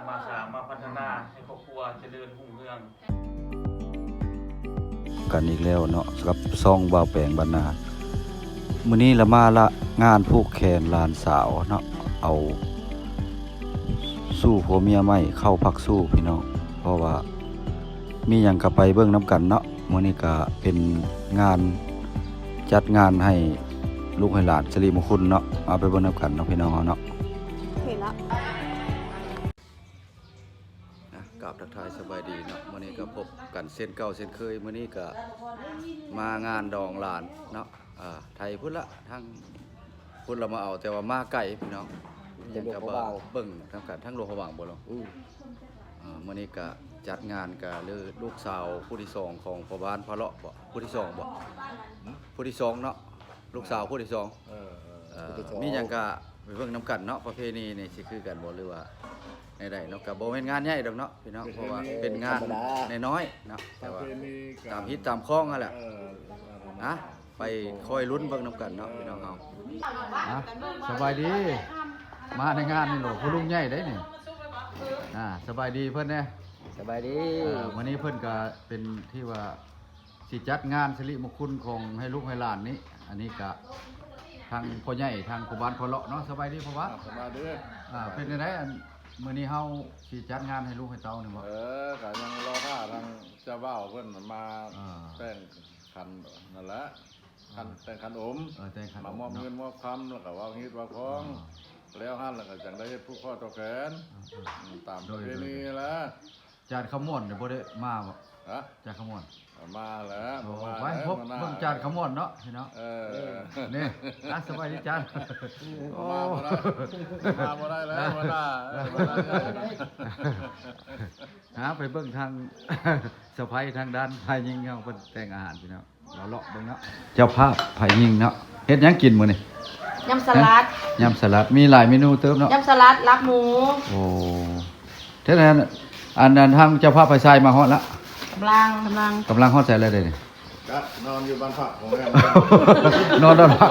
ມາສ້າງມາພັດທະນາໃຫ້ຄອບຄົວຈະເລີນຮຸ່ງເຮືອງ. ກັນອີກແລ້ວເນາະ ກັບຊ່ອງບ່າວແປງບ້ານນາ. ມື້ນີ້ລະມາລະງານຜູກແຂນຫຼານສາວເນາະ ເອົາສູ່ຜົວເມຍໃໝ່ເຂົ້າພັກສູ່ພີ່ນ້ອງ ເພາະວ່າມີຫຍັງກະໄປເບິ່ງນຳກັນເນາະ. ມື້ນີ້ກະເປັນງານ ຈັດງານໃຫ້ລູກໃຫ້ຫຼານສິລິມຸງຄຸນເນາະ ເອົາໄປເບິ່ງນຳກັນເນາະພີ່ນ້ອງເຮົາເນາະ. ໂອເຄລະ. ອ່ະ ກາບທັກທາຍສະບາຍດີເນາະ ມື້ນີ້ກໍພົບກັນເຊັ່ນເກົ່າເຊັ່ນເຄີຍ. ມື້ນີ້ກໍມາງານດອງຫຼານເນາະ ອ່າ ໄທພຸ້ນລະ ທາງພຸ້ນລະມາເອົາ ແຕ່ວ່າມາໄກພີ່ນ້ອງ ຍັງກໍມາເບິ່ງນຳກັນ ທາງຫຼວງພະບາງບໍ່ລະ? ອືມ ອ່າ ມື້ນີ້ກໍຈັດງານກໍເລີຍລູກສາວຜູ້ທີສອງຂອງພໍ່ບ້ານພະເລາະບໍ່? ຜູ້ທີສອງບໍ່? ຫືມ? ຜູ້ທີສອງເນາະ ລູກສາວຜູ້ທີສອງ. ເອີ ເອີ ເອີ ຜູ້ທີສອງ ມີຫຍັງກະໄປເບິ່ງນຳກັນເນາະ ປະເພນີນີ້ຊິຄືກັນບໍ່ ຫຼືວ່າແນວໃດເນາະ. ກະບໍ່ແມ່ນງານໃຫຍ່ດອກເນາະພີ່ນ້ອງ ເພາະວ່າເປັນງານນ້ອຍໆເນາະ ແຕ່ວ່າຕາມຮີດຕາມຄອງຫັ້ນແຫຼະ. ເອີ ເອີ ເອີ ອ່ະ ໄປຄອຍລຸ້ນເບິ່ງນຳກັນເນາະພີ່ນ້ອງເຮົາ. ອ່ະ ສະບາຍດີ ມາໃນງານນີ້ໂລ ຜູ້ລຸງໃຫຍ່ໄດ໋ນີ້. ອ່າ ສະບາຍດີເພິ່ນແດ່. ສະບາຍດີ. ເອີ ມື້ນີ້ເພິ່ນກະເປັນທີ່ວ່າ ຊິຈັດງານສິລິມຸງຄຸນຂອງໃຫ້ລູກໃຫ້ຫຼານນີ້ ອັນນີ້ກະທາງພໍ່ໃຫຍ່ ທາງພໍ່ບ້ານພະເລາະເນາະ. ສະບາຍດີພໍ່ບ້ານ. ອ່າ ສະບາຍດີ. ອ່າ ເປັນຈັ່ງໃດ ອັນ ມື້ນີ້ເຮົາຊິຈັດງານໃຫ້ລູກໃຫ້ເຕົ້ານີ້ບໍ່? ເອີ ກະຍັງລໍຖ້າທາງເຈົ້າບ່າວເພິ່ນມາ ອ່າ ແຕ່ງຂັນນັ້ນແຫຼະ ຂັນ ອ່າ ແຕ່ງຂັນອົມ. ເອີ ແຕ່ງຂັນອົມ ມາມອບເງິນມອບຄຳ ແລ້ວກະເວົ້າຮີດເວົ້າຄອງ ອ່າ ແລ້ວຫັ້ນ ແລ້ວກະຈັ່ງໄດ້ເຮັດຜູກຂໍ້ຕໍ່ແຂນ. ອ່າ ອືມ ຕາມປະເພນີແຫຼະ. ຈານຄຳມ່ວນນີ້ບໍ່ໄດ້ມາບໍ່? ຮະ? ຈານຄຳມ່ວນ ມາແລ້ວ. ໂອ້ ມາ ໄປ ແລ້ວ ພົບ ຫົວໜ້າ ເບິ່ງຈານຄຳມ່ວນເນາະພີ່ນ້ອງ. ເອີ ເອີ ນີ້ ອ່ະ ສະບາຍດີຈານ. ມາບໍ່ໄດ້ ມາບໍ່ໄດ້ແລ້ວ ຫົວໜ້າ ເອີ ຫົວໜ້າໃຫຍ່. ຫາໄປເບິ່ງທາງສະໃພ້ທາງດ້ານຝ່າຍຍິງເຮົາ ເພິ່ນແຕ່ງອາຫານພີ່ນ້ອງ. ເລາະເບິ່ງເນາະ ເຈົ້າພາບຝ່າຍຍິງເນາະ ເຮັດຫຍັງກິນມື້ນີ້? ຍຳສະຫຼັດ. ຮະ? ຍຳສະຫຼັດ ມີຫຼາຍເມນູເຕີບເນາະ. ຍຳສະຫຼັດ ລາບໝູ. ໂອ້ ເຮັດໃຫ້ ອັນ ອັນ ທາງເຈົ້າພາບຝ່າຍຊາຍມາຮອດລະ? ກຳລັງ ກຳລັງ ກຳລັງຮອດໃສແລ້ວເດນີ້? ກະນອນຢູ່ບ້ານພັກຂອງແຮມ. ນອນ ນອນພັກ.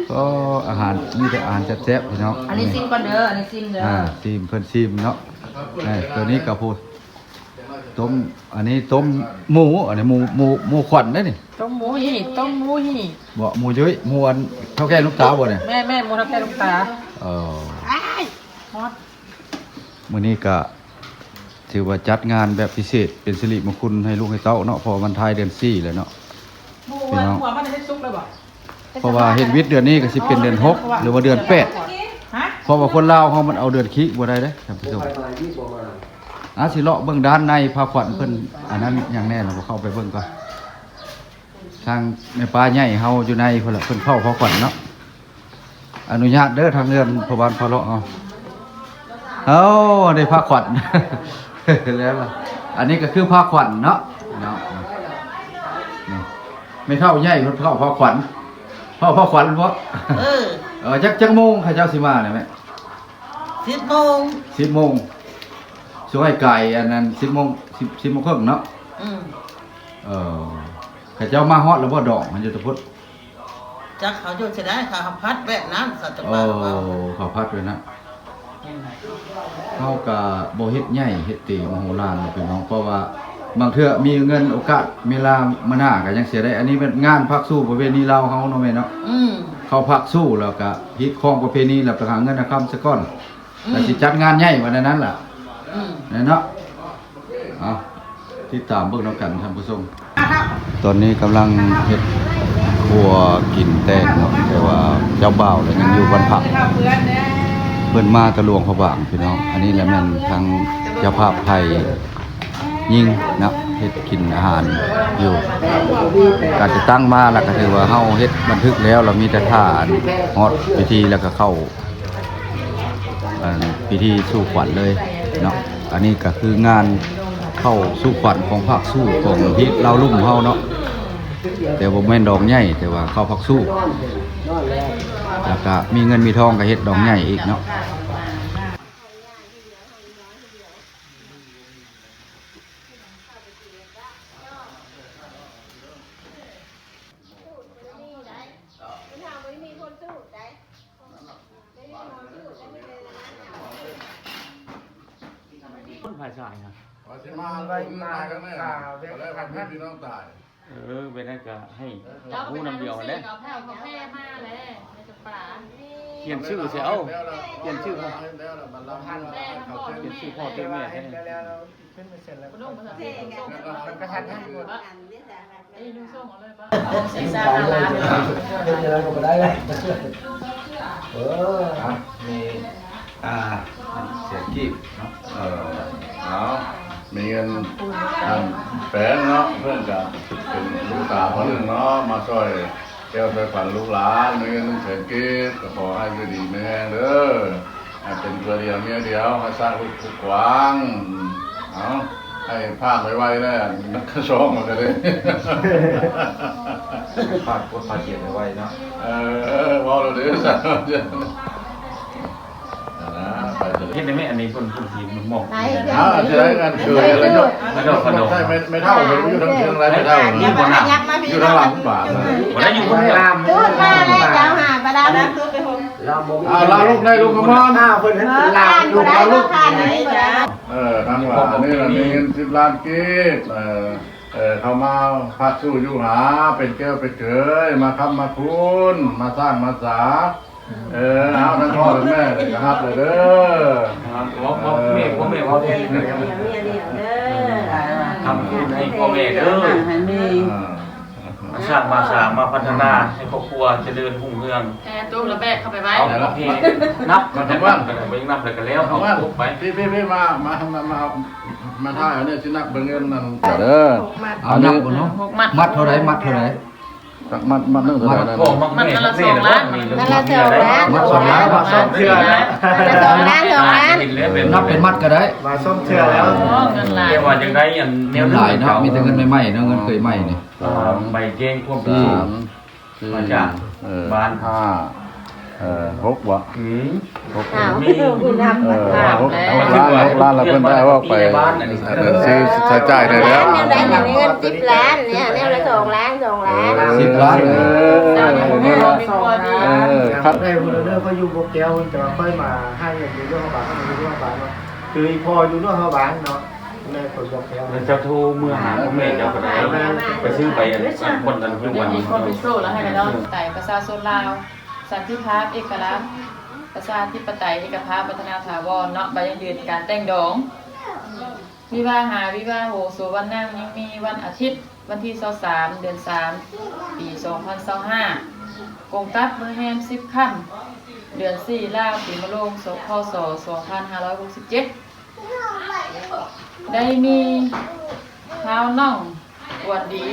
ໂອ້ ອາຫານ ມີແຕ່ອາຫານແຊບໆ ພີ່ນ້ອງ. ອັນນີ້ຊີມກ່ອນເດີ ອັນນີ້ຊີມເດີ. ອ່າ ຊີມ ເພິ່ນຊີມເນາະ. ເອີ ໂຕນີ້ກະໂພດ ຕົ້ມ ອັນນີ້ຕົ້ມໝູ ອັນນີ້ໝູ ໝູ ໝູຂວັນເດ້ນີ້. ຕົ້ມໝູຮີ້ ຕົ້ມໝູຮີ້. ບໍ່ ໝູຍຸ້ຍ ໝູອັນເຖົ້າແກ່ລຸງຕາບໍ່ນີ້? ແມ່ນໆ ໝູເຖົ້າແກ່ລຸງຕາ. ເອີ ອ້າຍ ຮອດ. ມື້ນີ້ກະຖືວ່າຈັດງານແບບພິເສດ ເປັນສິລິມຸງຄຸນໃຫ້ລູກໃຫ້ເຕົ້າເນາະ ເພາະວ່າມັນທ້າຍເດືອນສີ່ແລ້ວເນາະ ພີ່ນ້ອງ. ເພາະວ່າເຮັດວິດເດືອນນີ້ກໍຊິເປັນເດືອນຫົກ ຫຼືວ່າເດືອນແປດ. ຮະ? ເພາະວ່າຄົນລາວເຮົາມັນເອົາເດືອນຄີບໍ່ໄດ້ເດ້ທ່ານຜູ້ຊົມ. ອາ ຊິເລາະເບິ່ງດ້ານໃນພາຂວັນເພິ່ນ ອັນນັ້ນຫຍັງແນ່ລະ ບໍ່ເຂົ້າໄປເບິ່ງກ່ອນ. ທາງແມ່ປ້າໃຫຍ່ເຮົາຢູ່ໃນພຸ້ນລະ ເພິ່ນເຝົ້າພາຂວັນເນາະ. ອະນຸຍາດເດີ ທາງເຮືອນພໍ່ບ້ານພາເລາະເຮົາ. ໂອ້ ໄດ້ພາຂວັນແລ້ວລະ. ອັນນີ້ກໍຄືພາຂວັນເນາະ ເນາະ. ນີ້ ແມ່ເຖົ້າໃຫຍ່ເພິ່ນເຝົ້າພາຂວັນ. ເຝົ້າພາຂວັນບໍ່? ເອີ ເອີ ຈັກ ຈັກໂມງເຂົາເຈົ້າຊິມານີ້ແມ່? ສິບໂມງ. ສິບໂມງ. ຊ່ວຍກາຍອັນນັ້ນ ສິບໂມງ ສິບ ສິບໂມງເຄິ່ງເນາະ. ອືມ ເອີ ເຂົາເຈົ້າມາຮອດແລ້ວບໍ່? ດອກມັນຢູ່ແຕ່ພຸ້ນ. ຈັກເຂົາຢູ່ທີ່ໃດ ເຂົາພັດແບບນັ້ນ ເຂົາຈະ ໂອ້ ເຂົາພັດໄວ້ນະ. ເຮົາກະບໍ່ເຮັດໃຫຍ່ເຮັດເຕມະໂຫລານເນາະພີ່ນ້ອງ ເພາະວ່າບາງເທື່ອມີເງິນໂອກາດເວລາມາໜ້າກະຍັງເສຍໄດ້. ອັນນີ້ແມ່ນງານພາກສູ່ປະເພນີລາວເຮົາເນາະແມ່ເນາະ. ອືມ ເຂົ້າພາກສູ່ແລ້ວກະຮີດຄອງປະເພນີ ແລ້ວໄປຫາເງິນຫາຄຳສາກ່ອນ. ອືມ ແລ້ວຊິຈັດງານໃຫຍ່ວ່າແນວນັ້ນລະ. ອືມ ແມ່ນເນາະ. ເອົາ ຕິດຕາມເບິ່ງນຳກັນທ່ານຜູ້ຊົມ. ຕອນນີ້ກຳລັງເຮັດຄົວກິນແຕ່ງເນາະ ແຕ່ວ່າເຈົ້າບ່າວລະຍັງຢູ່ບ້ານພັກ ເພິ່ນມາແຕ່ຫຼວງພະບາງພີ່ນ້ອງ. ອັນນີ້ລະແມ່ນທາງເຈົ້າພາບໄພຍິງເນາະ ເຮັດກິນອາຫານຢູ່. ການຈັດຕັ້ງມາລະກະຖືວ່າເຮົາເຮັດບັນທຶກແລ້ວ ລະມີແຕ່ຖ້າຮອດພິທີລະກະເຂົ້າ ອັນ ພິທີສູ່ຂວັນເລີຍເນາະ. ອັນນີ້ກະຄືງານເຂົ້າສູ່ຂວັນຂອງພາກສູ່ຂອງຮີດລາວລຸ່ມເຮົາເນາະ ແຕ່ບໍ່ແມ່ນດອງໃຫຍ່ ແຕ່ວ່າເຂົ້າພາກສູ່ ລະກະມີເງິນມີທອງກະເຮັດດອງໃຫຍ່ອີກເນາະ. ຝ່າຍຊາຍຫັ້ນ ວ່າຊິມາ ໄວ້ມາ ມາກັນແນ່ ກະເລີຍວ່າມີພີ່ນ້ອງຕາຍ. ເອີ ເປັນນັ້ນກະໃຫ້ຮູ້ນຳດຽວຫັ້ນແຫຼະ ເຈົ້າເປັນນາຍລູກເສືອກະເອົາແຜ່ວາແຜ່ມາແຫຼະ ໃນຈຳປາ ຂຽນຊື່ໃສ່ເອົາ ຂຽນຊື່ໃຫ້ ຂຽນຊື່ພໍ່ຊື່ແມ່ໃຫ້ ກະທັນຫັນ ເຮັດຈັ່ງໃດກະບໍ່ໄດ້ແຫຼະ ເອີ ອ່ະ ມີ ອ່າ ແສນກີບເນາະ ເອີ ເອົາ ມີເງິນ ອັນ ແປງເນາະ ເພິ່ນກະເປັນລູກຕາຄົນໜຶ່ງເນາະ ມາຊ່ອຍແກ້ວຊ່ອຍຂວັນລູກຫຼານ ມີເງິນໜຶ່ງແສນກີບ ກະຂໍໃຫ້ຢູ່ດີມີແຮງເດີ ໃຫ້ເປັນຜົວດຽວເມຍດຽວ ໃຫ້ສ້າງລູກກວ້າງ ເອົາ ໃຫ້ຜ່ານໄວໆແດ່ ນັກກະຊອງມັນກະໄດ້ ຜ່ານກົດຜ່ານກຽດໄວໆເນາະ ເອີ ເວົ້າແລ້ວເດີ ເຮັດໄດ້ໄໝ ອັນນີ້ເພິ່ນ ເພິ່ນຊິມອບ ອ່າ ຊິໄດ້ອັນຄື ຂະໜົມ ຂະໜົມ ແມ່ເຖົ້າຢູ່ທາງເທິງ ແມ່ເຖົ້າຢູ່ທາງຫຼັງບາດ ບໍ່ໄດ້ຢູ່ຄົນດຽວ ຈູດມາແລ້ວເຈົ້າຫາປາດານະ ອ່າ ລາວລູກໄດ້ລູກກະມອນ ເອີ ທາງວ່າອັນນີ້ລະມີເງິນສິບລ້ານກີບ ເອີ ເອີ ເຂົ້າມາພັກສູ່ຢູ່ຫາ ເປັນແກ້ວເປັນເກີຍ ມາຄ້ຳມາຄູນ ມາສ້າງມາສາ ເອີ ເອົາ ທັງພໍ່ທັງແມ່ກະຮັບເລີຍເດີ ພໍ່ແມ່ ພໍ່ແມ່ເວົ້າແທ້ ຄ້ຳຄູນໃຫ້ພໍ່ແມ່ເດີ ໃຫ້ມີ ອ່າ ມາສ້າງມາສາ ມາພັດທະນາໃຫ້ຄອບຄົວຈະເລີນຮຸ່ງເຮືອງ ແທ້ຕູ້ລະແບກເຂົ້າໄປໄວ້ ເອົາ ນັບ ນັບ ນັບແລ້ວກະແລ້ວ ເອົາໄປ ພີ່ໆໆ ມາ ມາ ມາ ມາ ມາຖ່າຍເອົານີ້ ຊິນັບເບິ່ງເງິນນັ້ນເດີ ເອົາ ນັບເນາະ ມັດເທົ່າໃດ ມັດເທົ່າໃດ ຈັກມັດ ມັດໜຶ່ງເທົ່າໃດ ມັດລະສອງລ້ານ ມັດລະສອງລ້ານ ມັດສອງລ້ານ ມັດສອງເທື່ອ ມັດລະສອງລ້ານ ສອງລ້ານ ນັບເປັນມັດກະໄດ້ ມາສອງເທື່ອແລ້ວ ແຕ່ວ່າຈັ່ງໃດອັນແນວ ເງິນຫຼາຍເນາະ ມີແຕ່ເງິນໃໝ່ໆເນາະ ເງິນເຄີຍໃໝ່ນີ້ ອ່າ ໃບແຈ້ງຄວາມປະສົງ ມາຈາກ ເອີ ບ້ານ ຫ້າ ເອີ ຫົກບໍ່ ອືມ ຫົກ ອ້າວ ມີ ຜູ້ນຳ ເອີ ຫົກ ຫົກລ້ານ ຫົກລ້ານລະເພິ່ນໄດ້ອອກໄປ ອັນ ຊື້ໃຊ້ຈ່າຍໄດ້ແລ້ວ ແນວໃດແນວນີ້ ເງິນສິບລ້ານນີ້ ແນວລະສອງລ້ານ ສອງລ້ານ ເອີ ສິບລ້ານ ເອີ ເອີ ຄັບ ໄດ້ພຸ້ນເດີ ຂ້ອຍຢູ່ບໍ່ແກ້ວ ແຕ່ວ່າຂ້ອຍມາຫາເງິນຢູ່ຫຼວງພະບາງ ຢູ່ຫຼວງພະບາງເນາະ ຄືອີ່ພໍ່ຢູ່ຫຼວງພະບາງເນາະ ແມ່ນຄົນບໍ່ແກ້ວ ແລ້ວເຈົ້າໂທເມືອຫາພໍ່ແມ່ເຈົ້າກະໄດ້ ໄປຊື້ໃບອັນ ອັນຄົນອັນຢູ່ອັນນີ້ ໄປປະຊາຊົນລາວ ສັນຕິພາບ ເອກະລາດ ປະຊາທິປະໄຕ ເອກະພາບ ວັດທະນາຖາວອນເນາະ ໃບຢັ້ງຢືນການແຕ່ງດອງ ວິວາຫາ ວິວາໂຫ ໂສວັນນັງ ຍັງມີວັນອາທິດ ວັນທີຊາວສາມ ເດືອນສາມ ປີສອງພັນຊາວຫ້າ ກົງກັບມື້ແຮມສິບຄ່ຳ ເດືອນສີ່ ລາວ ປີມະໂລງ ຄ.ສ. ສອງພັນຫ້າຮ້ອຍຫົກສິບເຈັດ ໄດ້ມີທ້າວນ້ອງ ອວນດີ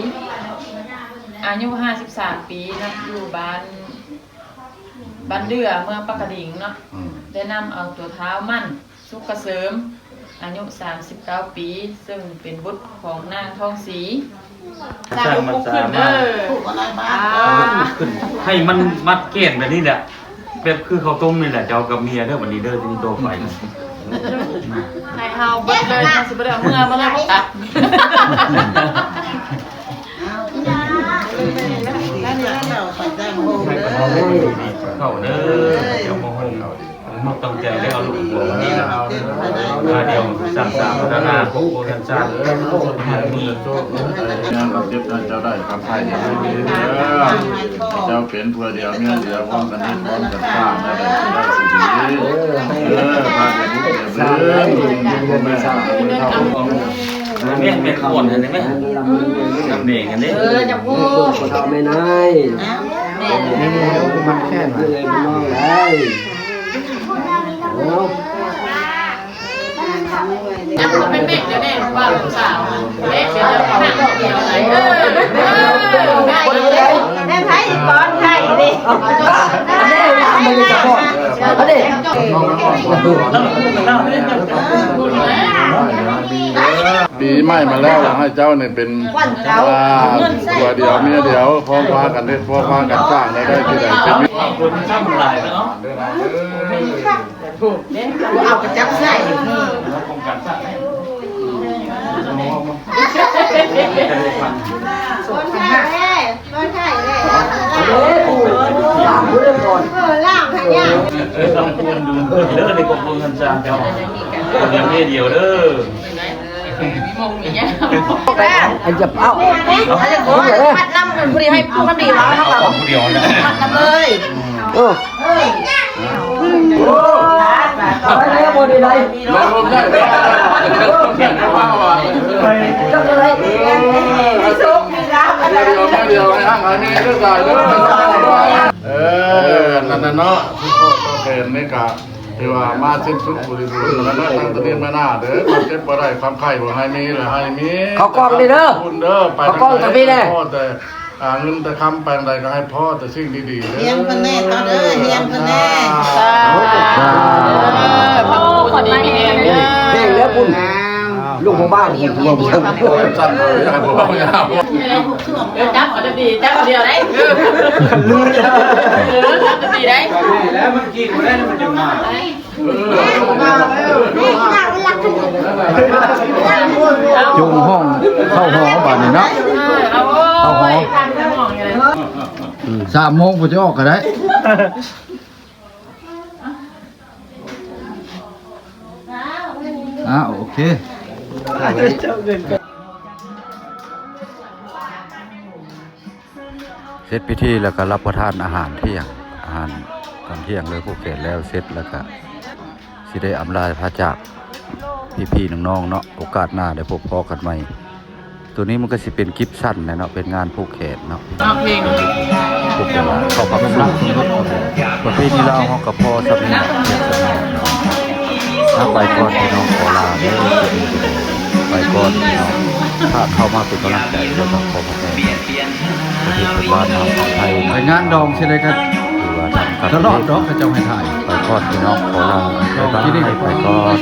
ອາຍຸຫ້າສິບສາມປີ ນະ ຢູ່ບ້ານ ບ້ານເດື່ອ ເມືອງປາກກະດິງເນາະ ອືມ ໄດ້ນຳເອົາຕົວທ້າວໝັ້ນ ສຸກກະເສີມ ອາຍຸສາມສິບເກົ້າປີ ເຊິ່ງເປັນບຸດຂອງນາງທອງສີ ສ້າງລູກຂຶ້ນເດີ ອ່າ ໃຫ້ມັນມັດແກ່ນແບບນີ້ແຫຼະ ແບບຄືເຂົ້າຕົ້ມນີ້ແຫຼະ ເຈົ້າກັບເມຍເດີ ບັດນີ້ເດີ ທີນີ້ຕໍ່ໄປ ໃຫ້ເຮົາເບິດເລີຍ ເຮົາຊິບໍ່ໄດ້ເອົາເມືອມາເລີຍ ບໍ່ຕັດ ເຂົ້າເດີ ເຈົ້າບໍ່ຮູ້ ໝົດຕັ້ງໃຈແລ້ວ ລູກ ບໍ່ນີ້ລະ ເອົາເດີ ມາດຽວສ້າງສາພັດທະນາ ຄົບຄົວກັນສ້າງ ໃຫ້ມີ ເອີ ເຈັບໃຫ້ເຈົ້າໄດ້ ກັບໃຜຢ່າໄດ້ດີເດີ ເຈົ້າເປັນຜົວດຽວເມຍດຽວ ພ້ອມກັນເຮັດພ້ອມກັນສ້າງ ໄດ້ໄດ້ໄດ້ຊິດີ ເອີ ພາກັນຢູ່ເດີ ພໍ່ແມ່ແມ່ຂອງເຮົາ ແມ່ນ ແມ່ນຂອງເຮົາ ນ້ຳແດງອັນນີ້ ເອີ ຈະພູ ພໍ່ເຖົ້າແມ່ນາຍ ແມ່ນ ນີ້ ມັນແຄ້ນ ເອີ ພີ່ນ້ອງເອີຍ ເອົາ ເປັນເດັກຢູ່ເດ້ ວ່າລູກສາວເດັກຢູ່ເດ້ ເອີ ເອີ ໄດ້ຢູ່ເດ້ ແມ່ນໃຜອີກກ່ອນໄດ້ຢູ່ເດ້ ເອົາເດ້ ປີໃໝ່ມາແລ້ວ ລະໃຫ້ເຈົ້ານີ້ເປັນ ອ່າ ຜົວດຽວເມຍດຽວ ພ້ອມພາກັນເຮັດ ພ້ອມພາກັນສ້າງ ໄດ້ໄດ້ທີ່ໃດທີ່ມີ ຄົນຊ້ຳຫຼາຍເນາະ ເອົາກະຈັບໃສ່ ໂຄງການສ້າງ ສອງພັນຫ້າ ເອີ ເອີ ລ້າງໃຫ້ຍ່າງ ເອີ ຕ້ອງເພິ່ນດູເດີ ໃນຄອບຄົວເຮືອນຊານເຈົ້າ ເພິ່ນເມດຽວເດີ. ອັນຈະເອົາ ມັດນຳ ພໍດີໃຫ້ຜູ້ນຳດີເວົ້າ ເຮົາກໍມັດນຳເລີຍ. ເອີ ເອີ ເອົາໄວ້ແລ້ວບໍ່ໄດ້ໄດ້ ໄດ້ລົມໄດ້ ໄດ້ລົມໄດ້ ໄດ້ລົມໄດ້ ໄດ້ໂຊກມີລາບ ດຽວ ດຽວໃຫ້ຮັ່ງໃຫ້ມີເດີ ສາທຸເດີ. ເອີ ນັ້ນນະເນາະ ຄືພໍ່ຕໍ່ແທນນີ້ກະ ຖືວ່າມາສິ້ນສຸດບຸນກຸສົນແລ້ວເນາະ ຕັ້ງແຕ່ນີ້ມາໜ້າເດີ ຄວາມເຈັບບໍ່ໄດ້ ຄວາມໄຂ້ບໍ່ໃຫ້ມີ ແລະໃຫ້ມີ ເຂົ້າກ່ອງນີ້ເດີ ບຸນເດີ ໄປເຂົ້າກ່ອງທາງນີ້ແຫຼະ ຂໍແຕ່ ອ່າ ເງິນແຕ່ຄຳ ໄປທາງໃດກໍໃຫ້ພໍແຕ່ສິ່ງດີໆເດີ. ຮຽນເພິ່ນແດ່ ເຂົ້າເດີ ຮຽນເພິ່ນແດ່ ສາທຸ ເອີ ພັກຢູ່ດີມີແຮງເດີ ແຮງແລ້ວພຸ້ນ ລຸງພໍ່ບ້ານ ເອີ ຈັບເອົາດີໆ ຈັບດຽວໄດ້ ເອີ ຈັບດີໆໄດ້ ແລ້ວມັນກິນບໍ່ໄດ້ ມັນຈະມາ ຈູງຫ້ອງເຂົ້າຫໍບາດນີ້ເນາະ ເຂົ້າຫໍ ອືມ ສາມໂມງພຸ້ນຈະອອກກໍໄດ້. ອ່າ ໂອເຄ ເສັດພິທີແລ້ວກໍຮັບປະທານອາຫານທ່ຽງ ອາຫານຕອນທ່ຽງໂດຍຜູກແຂນແລ້ວເສັດ ແລ້ວກໍຊິໄດ້ອຳລາພາຈາກພີ່ໆນ້ອງໆເນາະ ໂອກາດໜ້າໄດ້ພົບພໍ້ກັນໃໝ່. ໂຕນີ້ມັນກໍຊິເປັນກິບສັ້ນແຫຼະເນາະ ເປັນງານຜູກແຂນເນາະ ເອົາເພງ ຜູກແຂນເຂົ້າພັກສູງ ປະເພນີລາວເຮົາກໍພໍສ່ຳນີ້ແຫຼະ ເຮັດສ່ຳນີ້ເນາະ. ໄປກ່ອນພີ່ນ້ອງ ຂໍລາເດີ ໄປກ່ອນພີ່ນ້ອງ ຖ້າເຂົ້າມາເປັນກຳລັງໃຈ ແລ້ວກໍຂໍຂອບໃຈ ປະເທດເພື່ອນບ້ານເຮົາຂອງໄທ ໄປງານດອງຊິໄດ້ກັນ ຖືວ່າທາງການຕະຫຼອດດອກ ເຂົາເຈົ້າໃຫ້ຖ່າຍ ໄປກ່ອນພີ່ນ້ອງ ຂໍລາ ບາຍບາຍ ໄປກ່ອນ.